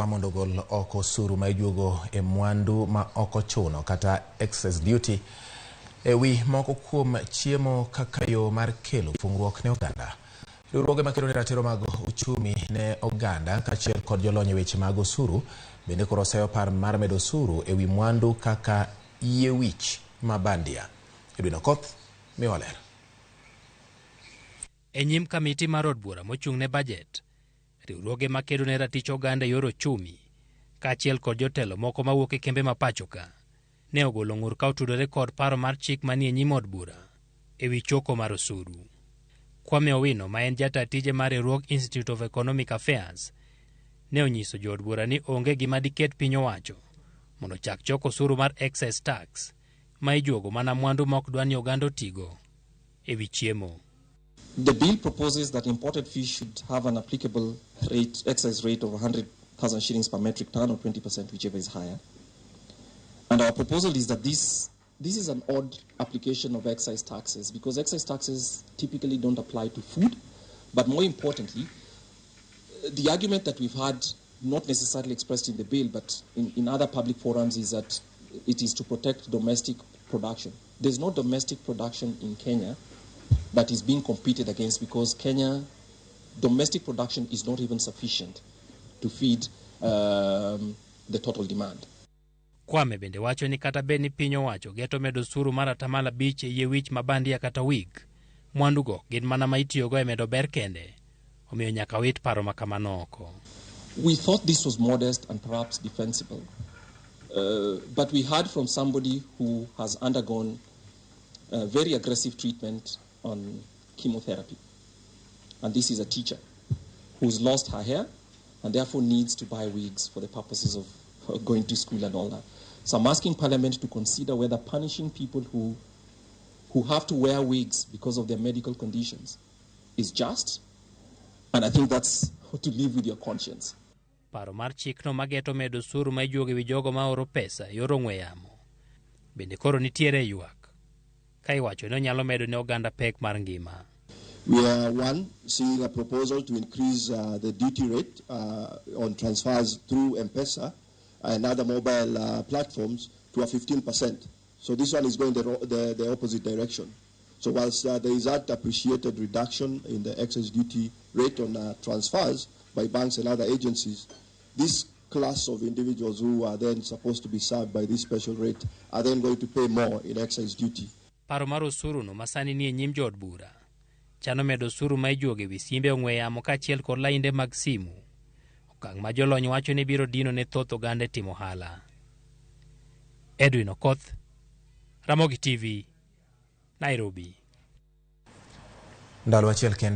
mondo ogol oko osuru ma ijuogo e mwandu ma ok ochuno kata excise duty e wi moko kuom chiemo kaka yo mar kelo pungruok ne oganda. Riwruoge makedo ne ratiro mag uchumi ne oganda kaachiel kod jolony e weche mag osuru bende koro oseyo par mar medo osuru e wi mwandu kaka yie wich ma bandia. Edwin Okoth miwa ler. E nyim kamiti mar od bura mochung' ne bajet, riwruoge makedo ne ratich oganda e yor ochumi, kaachiel kod jotelo moko mawuok e kembe ma pacho ka, ne ogolo ng'ur ka otudore kod paro mar chik manie nyim od bura e wi choko mar osuru. Kwame Owino ma en jata tije mar riwruog Institute of Economic Affairs ne onyiso jood bura ni onge gima diket piny owacho mondo ochak choko osuru mar excise tax ma ijuogo mana mwandu ma ok dwa ni oganda otigo e wi chiemo. The bill proposes that imported fish should have an applicable rate, excise rate of 100,000 shillings per metric ton or 20%, whichever is higher. And our proposal is that this is an odd application of excise taxes because excise taxes typically don't apply to food. But more importantly, the argument that we've had, not necessarily expressed in the bill, but in other public forums, is that it is to protect domestic production. There's no domestic production in Kenya that is being competed against because Kenya domestic production is not even sufficient to feed the total demand. Kwame bende wacho ni kata bed ni piny owacho geto medo osuru mar 5% e yie wich ma bandia kata wig, mwandugo gin mana ma itiyogo e medo ber kende, omiyo nyaka wit paro ma kamano oko. We thought this was modest and perhaps defensible. But we heard from somebody who has undergone very aggressive treatment on chemotherapy. And this is a teacher who's lost her hair and therefore needs to buy wigs for the purposes of going to school and all that. So I'm asking Parliament to consider whether punishing people who have to wear wigs because of their medical conditions is just. And I think that's to live with your conscience. Paro mar chikno mageto medo osuru ma ijuogo e wi jogo ma oro pesa e yor ong'we yamo bende koro nitiere e ywak ka iwacho ni onyalo medo ne oganda pek mar ngima. We are, one, seeing a proposal to increase the duty rate on transfers through M-Pesa and other mobile platforms to a 15%. So this one is going the opposite direction. So whilst there is that appreciated reduction in the excise duty rate on transfers by banks and other agencies, this class of individuals who are then supposed to be served by this special rate are then going to pay more in excise duty. Paro mar osuru no masani nie nyim jood bura chano medo osuru ma ijuogo e wi simbe ong'we yamo kaachiel kod lainde mag simu, okang' ma jolony wacho ni biro dino ne thoth oganda e timo ohala. Edwin Okoth, Ramogi TV, Nairobi. Ndalo achiel kende.